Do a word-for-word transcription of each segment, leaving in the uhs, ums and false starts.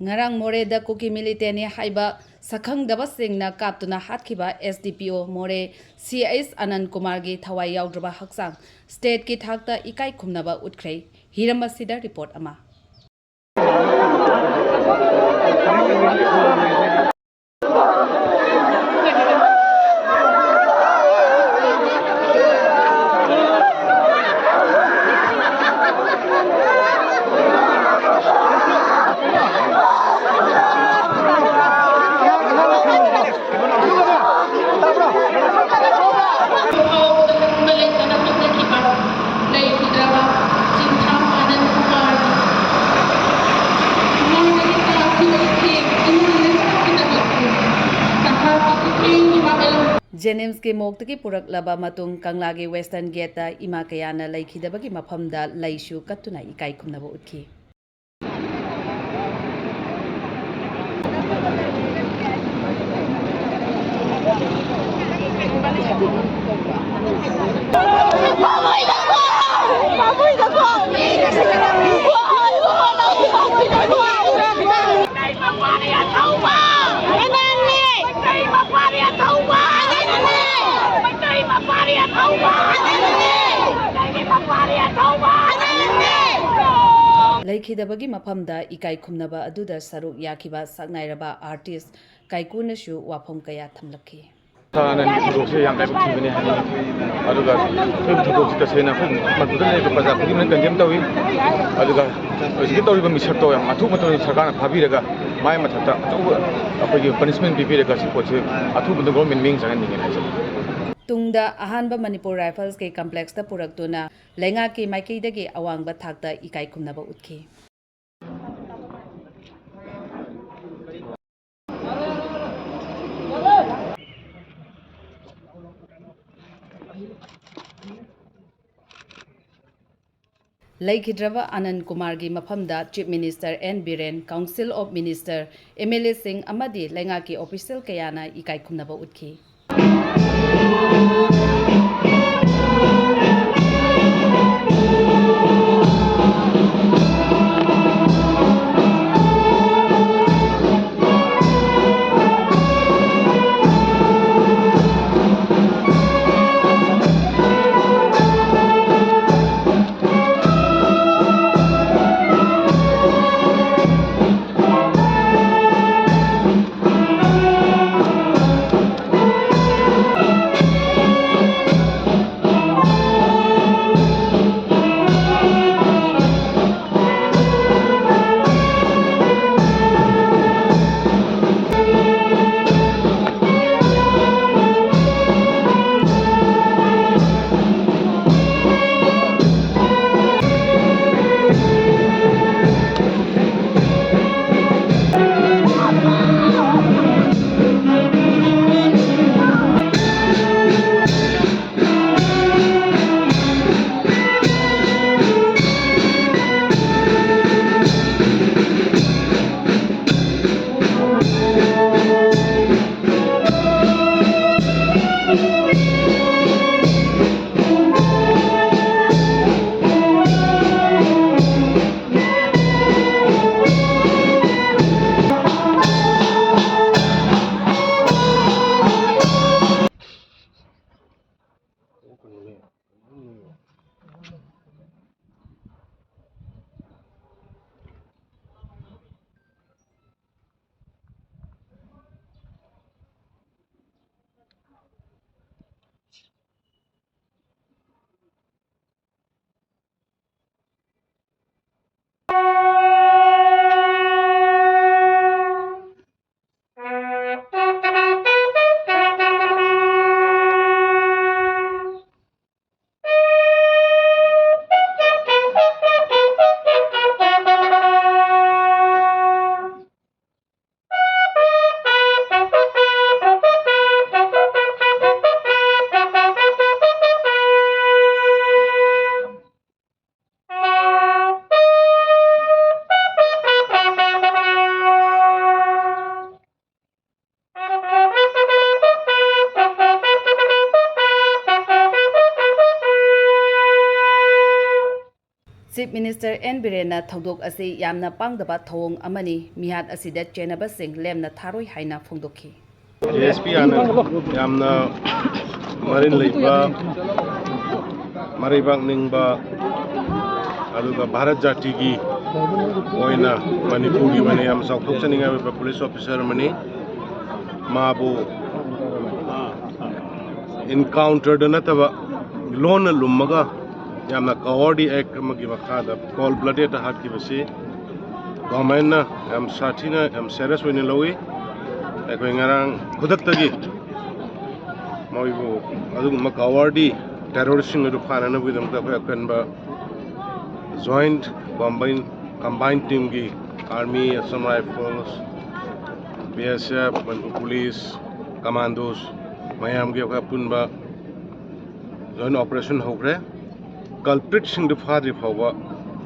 ꯉꯔꯥꯡ ꯃꯣꯔꯦꯗ ꯀꯨꯀꯤ ꯃꯤꯂꯤꯇꯦꯟꯅꯤ ꯍꯥꯏꯕ ꯁꯛꯈꯪꯗꯕꯁꯤꯡꯅ ꯀꯥꯞꯇꯨꯅ ꯍꯥꯠꯈꯤꯕ ꯑꯦꯁ ꯗꯤ ꯄꯤ ꯑꯣ ꯃꯣꯔꯦ ꯁꯤ ꯑꯩꯆ ꯑꯅꯟ ꯀꯨꯃꯥꯔꯒꯤ ꯊꯋꯥꯏ ꯌꯥꯎꯗ꯭ꯔꯕ ꯍꯛꯆꯥꯡ ꯁ꯭ꯇꯦꯠꯀꯤ ꯊꯥꯛꯇ ꯏꯀꯥꯏ ꯈꯨꯝꯅꯕ ꯎꯠꯈ꯭ꯔꯦ꯫ ꯍꯤꯔꯝ ꯑꯁꯤꯗ ꯔꯤꯄꯣꯔꯠ ꯑꯃ꯫ ꯖꯦꯅꯤꯝꯁꯀꯤ ꯃꯣꯔꯒꯇꯒꯤ ꯄꯨꯔꯛꯂꯕ ꯃꯇꯨꯡ ꯀꯪꯂꯥꯒꯤ ꯋꯦꯁꯇꯔꯟ ꯒꯦꯠꯇ ꯏꯃꯥ ꯀꯌꯥꯅ ꯂꯩꯈꯤꯗꯕꯒꯤ ꯃꯐꯝꯗ ꯂꯩꯁꯨ ꯀꯠꯇꯨꯅ ꯏꯀꯥꯏ ꯈꯨꯝꯅꯕ ꯎꯠꯈꯤ꯫ ꯂꯩꯈꯤꯗꯕꯒꯤ ꯃꯐꯝꯗ ꯏꯀꯥꯏ ꯈꯨꯝꯅꯕ ꯑꯗꯨꯗ ꯁꯔꯨꯛ ꯌꯥꯈꯤꯕ ꯁꯛꯅꯥꯏꯔꯕ ꯑꯥꯔꯇꯤꯁ ꯀꯥꯏꯀꯨꯅꯁꯨ ꯋꯥꯐꯝ ꯀꯌꯥ ꯊꯝꯂꯛꯈꯤ꯫ ꯁꯥꯔ ꯑꯅꯟꯒꯤ ꯊꯧꯗꯣꯛꯁꯦ ꯌꯥꯝ ꯂꯥꯏꯕꯛ ꯊꯤꯕꯅꯤ ꯍꯥꯏꯅꯤꯡꯉꯤ꯫ ꯑꯗꯨꯒ ꯑꯩꯈꯣꯏꯒꯤ ꯊꯧꯗꯣꯛꯁꯤ ꯇꯁꯦꯡꯅ ꯑꯩꯈꯣꯏ ꯃꯅꯤꯄꯨꯔꯗ ꯂꯩꯔꯤꯕ ꯄ꯭ꯔꯖꯥ ꯈꯨꯗꯤꯡꯃꯛꯅ ꯀꯟꯗꯦꯝ ꯇꯧꯏ꯫ ꯑꯗꯨꯒ ꯍꯧꯖꯤꯛꯀꯤ ꯇꯧꯔꯤꯕ ꯃꯤꯁꯛꯇꯣ ꯌꯥꯝ ꯑꯊꯨꯕ ꯃꯇꯝꯗ ꯁꯔꯀꯥꯔꯅ ꯐꯥꯕꯤꯔꯒ ꯃꯥꯏ ꯃꯊꯛꯇ ꯑꯆꯧꯕ ꯑꯩꯈꯣꯏꯒꯤ ꯄꯅꯤꯁꯃꯦꯟ ꯄꯤꯕꯤꯔꯒ ꯁꯤ ꯄꯣꯠꯁꯤ ꯑꯊꯨꯕꯗ ꯒꯣꯔꯃꯦꯟ ꯃꯤꯠꯌꯦꯡ ꯆꯪꯍꯟꯅꯤꯡꯉꯦꯅ ꯍꯥꯏꯖꯒꯦ꯫ ꯇꯨꯡꯗ ꯑꯍꯥꯟꯕ ꯃꯅꯤꯄꯨꯔ ꯔꯥꯏꯐꯜꯁꯀꯤ ꯀꯝꯄ꯭ꯂꯦꯛꯁꯇ ꯄꯨꯔꯛꯇꯨꯅ ꯂꯩꯉꯥꯛꯀꯤ ꯃꯥꯏꯀꯩꯗꯒꯤ ꯑꯋꯥꯡꯕ ꯊꯥꯛꯇ ꯏꯀꯥꯏ ꯈꯨꯝꯅꯕ ꯎꯠꯈꯤ꯫ ꯂꯩꯈꯤꯗ꯭ꯔꯕ ꯑꯅꯟ ꯀꯨꯃꯥꯔꯒꯤ ꯃꯐꯝꯗ chief minister N Biren, council of minister, M L ꯑꯦꯁꯤꯡ ꯑꯃꯗꯤ ꯂꯩꯉꯥꯛꯀꯤ ꯑꯣꯐꯤꯁꯤꯌꯦꯜ ꯀꯌꯥꯅ ꯏꯀꯥꯏ ꯈꯨꯝꯅꯕ ꯎꯠꯈꯤ꯫ ꯆꯤꯐ ꯃꯤꯅꯤꯁꯇꯔ ꯑꯦꯟ ꯕꯤꯔꯦꯟꯅ ꯊꯧꯗꯣꯛ ꯑꯁꯤ ꯌꯥꯝꯅ ꯄꯥꯡꯗꯕ ꯊꯧꯑꯣꯡ ꯑꯃꯅꯤ, ꯃꯤꯍꯥꯠ ꯑꯁꯤꯗ ꯆꯦꯟꯅꯕꯁꯤꯡ ꯂꯦꯝꯅ ꯊꯥꯔꯣꯏ ꯍꯥꯏꯅ ꯐꯣꯡꯗꯣꯛꯈꯤ꯫ ꯗꯤ ꯑꯦꯁ ꯄꯤ ꯑꯥꯅꯟ ꯌꯥꯝꯅ ꯃꯔꯤꯟ ꯂꯩꯕ, ꯃꯔꯩꯕꯥꯛ ꯅꯤꯡꯕ, ꯑꯗꯨꯒ ꯚꯥꯔꯠ ꯖꯥꯇꯤꯒꯤ ꯑꯣꯏꯅ ꯃꯅꯤꯄꯨꯔꯒꯤ ꯑꯣꯏꯅ ꯌꯥꯝ ꯆꯥꯎꯊꯣꯛꯆꯅꯤꯡꯉꯥꯏ ꯑꯣꯏꯕ ꯄꯨꯂꯤꯁ ꯑꯣꯐꯤꯁꯥꯔ ꯑꯃꯅꯤ꯫ ꯃꯥꯕꯨ ꯏꯟꯀꯥꯎꯟꯇꯔꯗ ꯅꯠꯇꯕ ꯂꯣꯟꯅ ꯂꯨꯝꯃꯒ ꯌꯥꯝꯅ ꯀꯋꯥꯔꯗꯤ ꯑꯦꯛ ꯑꯃꯒꯤ ꯃꯈꯥꯗ ꯀꯣꯜ ꯕ꯭ꯂꯗꯦꯗ ꯍꯥꯠꯈꯤꯕꯁꯤ ꯒꯣꯔꯃꯦꯟꯅ ꯌꯥꯝ ꯁꯥꯊꯤꯅ, ꯌꯥꯝ ꯁꯦꯔꯤꯌꯁ ꯑꯣꯏꯅ ꯂꯧꯏ꯫ ꯑꯩꯈꯣꯏ ꯉꯔꯥꯡ ꯈꯨꯗꯛꯇꯒꯤ ꯃꯣꯏꯕꯨ ꯑꯗꯨꯒꯨꯝꯕ ꯀꯋꯥꯔꯗꯤ ꯇꯦꯔꯣꯔꯤꯁꯁꯤꯡ ꯑꯗꯨ ꯐꯥꯅꯅꯕꯒꯤꯗꯃꯛꯇ ꯑꯩꯈꯣꯏ ꯑꯀꯟꯕ ꯖꯣꯏꯟꯠ ꯀꯝꯕꯥꯏꯟ, ꯀꯝꯕꯥꯏꯟ ꯇꯤꯝꯒꯤ ꯑꯥꯔꯃꯤ, ꯑꯁꯥꯝ ꯔꯥꯏꯐꯜꯁ, ꯕꯤ ꯑꯦꯁ ꯑꯦꯐ, ꯃꯅꯤꯄꯨꯔ ꯄꯨꯂꯤꯁ, ꯀꯃꯥꯟꯗꯣꯁ ꯃꯌꯥꯝꯒꯤ ꯑꯩꯈꯣꯏ ꯑꯄꯨꯟꯕ ꯖꯣꯏꯟꯠ ꯑꯣꯄꯔꯦꯁꯟ ꯍꯧꯈ꯭ꯔꯦ꯫ ꯀꯜꯄ꯭ꯔꯤꯠꯁꯤꯡꯗꯨ ꯐꯥꯗ꯭ꯔꯤ ꯐꯥꯎꯕ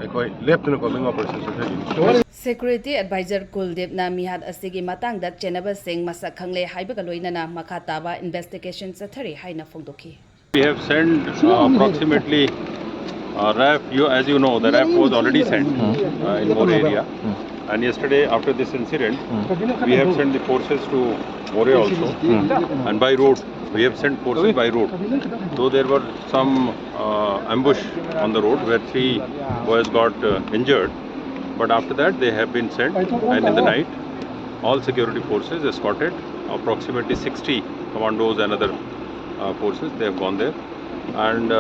ꯑꯩꯈꯣꯏ ꯂꯦꯞꯇꯅ ꯀꯣꯝꯕꯤꯡ ꯑꯣꯄꯔꯦꯁꯟ ꯆꯠꯊꯈꯤꯅꯤ꯫ ꯁꯦꯀ꯭ꯌꯨꯔꯤꯇꯤ ꯑꯦꯗꯚꯥꯏꯖꯔ ꯀꯨꯜꯗꯤꯞꯅ ꯃꯤꯍꯥꯠ ꯑꯁꯤꯒꯤ ꯃꯇꯥꯡꯗ ꯆꯦꯟꯅꯕꯁꯤꯡ ꯃꯁꯛ ꯈꯪꯂꯦ ꯍꯥꯏꯕꯒ ꯂꯣꯏꯅꯅ ꯃꯈꯥ ꯇꯥꯕ ꯏꯟꯚꯦꯁꯇꯤꯒꯦꯁꯟ ꯆꯠꯊꯔꯤ ꯍꯥꯏꯅ ꯐꯣꯡꯗꯣꯛꯈꯤ꯫ We have sent uh, approximately uh, RAF, you, as you know, the RAF was already sent uh, in Moreh area. And yesterday, after this incident, we have sent the forces to Moreh also. And by road, we have sent forces by road. Though there were some uh, ambush on the road where three boys got uh, injured. But after that, they have been sent. And in the night, all security forces escorted approximately sixty commandos and other uh, forces. They have gone there. And uh,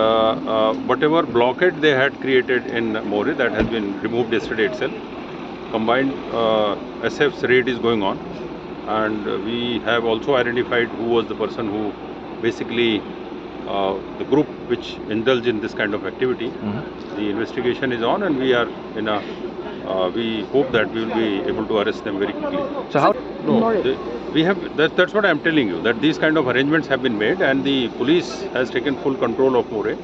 uh, whatever blockade they had created in Moreh, that has been removed yesterday itself. Combined uh, S F's raid is going on. And uh, we have also identified who was the person who basically, uh, the group which indulged in this kind of activity. The investigation is on, and we are in a, uh, we hope that we will be able to arrest them very quickly. So how? No, they, we have, that, that's what I'm telling you, that these kind of arrangements have been made, and the police has taken full control of Moreh.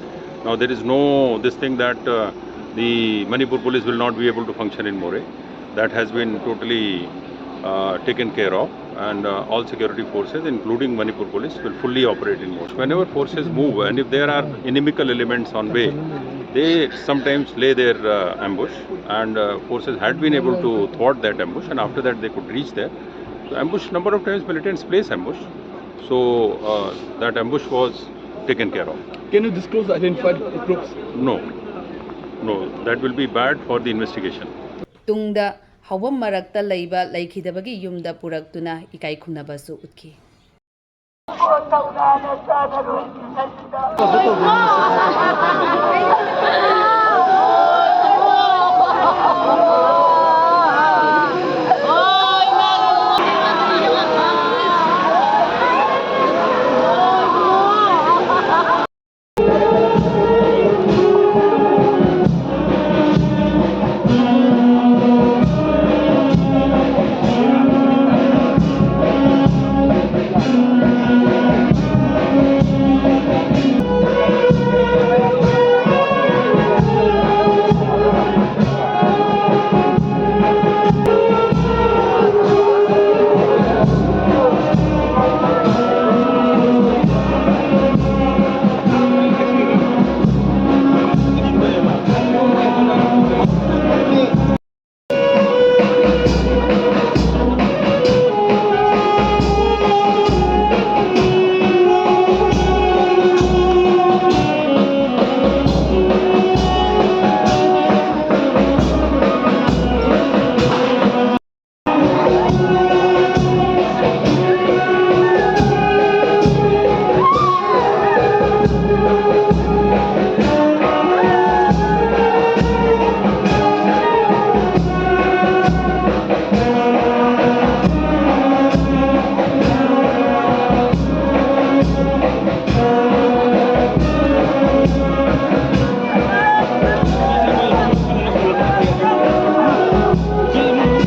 Now there is no this thing that uh, the Manipur police will not be able to function in Moreh. That has been totally uh, taken care of, and uh, all security forces, including Manipur Police, will fully operate in Moshi. Whenever forces move, and if there are inimical elements on way, they sometimes lay their uh, ambush, and uh, forces had been able to thwart that ambush, and after that they could reach there. So ambush, number of times militants place ambush, so uh, that ambush was taken care of. Can you disclose the identified groups? No, no, that will be bad for the investigation. ꯇꯨꯡꯗ ꯍꯧꯐꯝ ꯃꯔꯛꯇ ꯂꯩꯕ ꯂꯩꯈꯤꯗꯕꯒꯤ ꯌꯨꯝꯗ ꯄꯨꯔꯛꯇꯨꯅ ꯏꯀꯥꯏ ꯈꯨꯝꯅꯕꯁꯨ ꯎꯠꯈꯤ꯫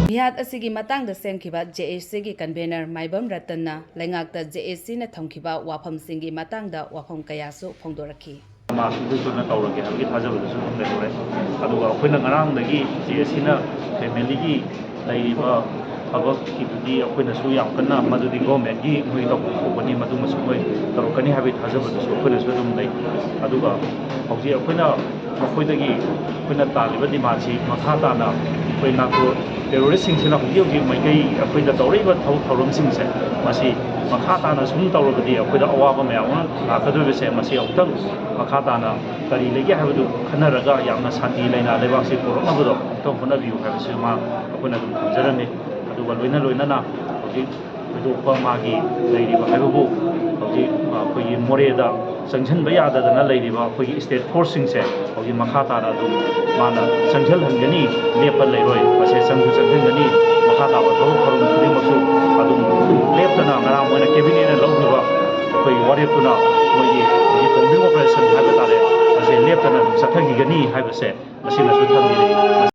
ꯃꯤꯍꯥꯠ ꯑꯁꯤꯒꯤ ꯃꯇꯥꯡꯗ ꯁꯦꯝꯈꯤꯕ J ꯑꯦ ꯁꯤꯒꯤ ꯀꯟꯚꯦꯅꯔ ꯃꯥꯏꯕꯝ ꯔꯇꯟꯅ ꯂꯩꯉꯥꯛꯇ ꯖꯦ ꯑꯦ ꯁꯤꯅ ꯊꯝꯈꯤꯕ ꯋꯥꯐꯝꯁꯤꯡꯒꯤ ꯃꯇꯥꯡꯗ ꯋꯥꯐꯝ ꯀꯌꯥꯁꯨ ꯐꯣꯡꯗꯣꯔꯛꯈꯤ꯫ ꯃꯥꯁꯨ ꯍꯨꯠꯇꯨꯅ ꯇꯧꯔꯒꯦ ꯍꯥꯏꯕꯒꯤ ꯊꯥꯖꯕꯗꯨꯁꯨ ꯑꯗꯨꯝ ꯂꯩꯍꯧꯔꯦ꯫ ꯑꯗꯨꯒ ꯑꯩꯈꯣꯏꯅ ꯉꯔꯥꯡꯗꯒꯤ ꯖꯦ ꯑꯦ ꯁꯤꯅ ꯐꯦꯃꯤꯂꯤꯒꯤ ꯂꯩꯔꯤꯕ ꯊꯕꯛꯀꯤꯗꯨꯗꯤ ꯑꯩꯈꯣꯏꯅꯁꯨ ꯌꯥꯝ ꯀꯟꯅ, ꯃꯗꯨꯗꯤ ꯒꯣꯔꯃꯦꯟꯒꯤ ꯃꯣꯏ ꯇꯧꯐꯝ ꯊꯣꯛꯄꯅꯤ, ꯃꯗꯨꯃꯁꯨ ꯃꯣꯏ ꯇꯧꯔꯛꯀꯅꯤ ꯍꯥꯏꯕꯒꯤ ꯊꯥꯖꯕꯗꯨꯁꯨ ꯑꯩꯈꯣꯏꯅꯁꯨ ꯑꯗꯨꯝ ꯂꯩ꯫ ꯑꯗꯨꯒ ꯍꯧꯖꯤꯛ ꯑꯩꯈꯣꯏꯅ ꯃꯈꯣꯏꯗꯒꯤ ꯑꯩꯈꯣꯏꯅ ꯇꯥꯜꯂꯤꯕ ꯗꯤꯃꯥꯟꯁꯤ ꯃꯈꯥ ꯇꯥꯅ ꯑꯩꯈꯣꯏ ꯅꯥꯇꯣ ꯇꯦꯔꯣꯔꯤꯁꯁꯤꯡꯁꯤꯅ ꯍꯧꯖꯤꯛ ꯍꯧꯖꯤꯛ ꯃꯥꯏꯀꯩ ꯑꯩꯈꯣꯏꯗ ꯇꯧꯔꯛꯏꯕ ꯊꯕꯛ ꯊꯧꯔꯝꯁꯤꯡꯁꯦ, ꯃꯁꯤ ꯃꯈꯥ ꯇꯥꯅ ꯁꯨꯝ ꯇꯧꯔꯕꯗꯤ ꯑꯩꯈꯣꯏꯗ ꯑꯋꯥꯕ ꯃꯌꯥꯝ ꯑꯃ ꯂꯥꯛꯀꯗꯧꯔꯤꯕꯁꯦ, ꯃꯁꯤ ꯑꯃꯨꯛꯇꯪ ꯃꯈꯥ ꯇꯥꯅ ꯀꯔꯤ ꯂꯩꯒꯦ ꯍꯥꯏꯕꯗꯨ ꯈꯟꯅꯔꯒ ꯌꯥꯝꯅ ꯁꯥꯟꯇꯤ ꯂꯩꯅ ꯂꯩꯕꯥꯛꯁꯤ ꯄꯨꯔꯛꯅꯕꯗꯣ ꯑꯃꯨꯛꯇꯪ ꯍꯣꯠꯅꯕꯤꯌꯨ ꯍꯥꯏꯕꯁꯤ ꯃꯥ ꯑꯩꯈꯣꯏꯅ ꯑꯗꯨꯝ ꯊꯝꯖꯔꯝꯃꯤ꯫ ꯑꯗꯨꯒ ꯂꯣꯏꯅ ꯂꯣꯏꯅꯅ ꯍꯧꯖꯤꯛ ꯊꯣꯏꯗꯣꯛꯄ ꯃꯥꯒꯤ ꯂꯩꯔꯤꯕ ꯍꯥꯏꯕꯕꯨ, ꯍꯧꯖꯤꯛ ꯑꯩꯈꯣꯏꯒꯤ ꯃꯣꯔꯦꯗ ꯆꯪꯁꯤꯟꯕ ꯌꯥꯗꯗꯅ ꯂꯩꯔꯤꯕ ꯑꯩꯈꯣꯏꯒꯤ ꯁ꯭ꯇꯦꯠ ꯐꯣꯔꯁꯁꯤꯡꯁꯦ ꯍꯧꯖꯤꯛ ꯃꯈꯥ ꯇꯥꯅ ꯑꯗꯨꯝ ꯃꯥꯅ ꯆꯪꯁꯤꯜꯍꯟꯒꯅꯤ, ꯂꯦꯞꯄ ꯂꯩꯔꯣꯏ꯫ ꯃꯁꯦ ꯆꯪꯁꯨ ꯆꯪꯁꯤꯟꯒꯅꯤ꯫ ꯃꯈꯥ ꯇꯥꯕ ꯊꯕꯛ ꯊꯧꯔꯝ ꯈꯨꯗꯤꯡꯃꯛꯁꯨ ꯑꯗꯨꯝ ꯂꯦꯞꯇꯅ, ꯉꯔꯥꯡ ꯃꯣꯏꯅ ꯀꯦꯕꯤꯅꯦꯠꯅ ꯂꯧꯈꯤꯕ ꯑꯩꯈꯣꯏꯒꯤ ꯋꯥꯔꯦꯞꯇꯨꯅ, ꯃꯣꯏꯒꯤ ꯍꯧꯖꯤꯛ ꯀꯣꯝꯕꯤꯡ ꯑꯣꯄꯔꯦꯁꯟ ꯍꯥꯏꯕ ꯇꯥꯔꯦ, ꯃꯁꯦ ꯂꯦꯞꯇꯅ ꯑꯗꯨꯝ ꯆꯠꯊꯈꯤꯒꯅꯤ ꯍꯥꯏꯕꯁꯦ ꯃꯁꯤꯅꯁꯨ ꯊꯝꯕꯤꯔꯛꯏ꯫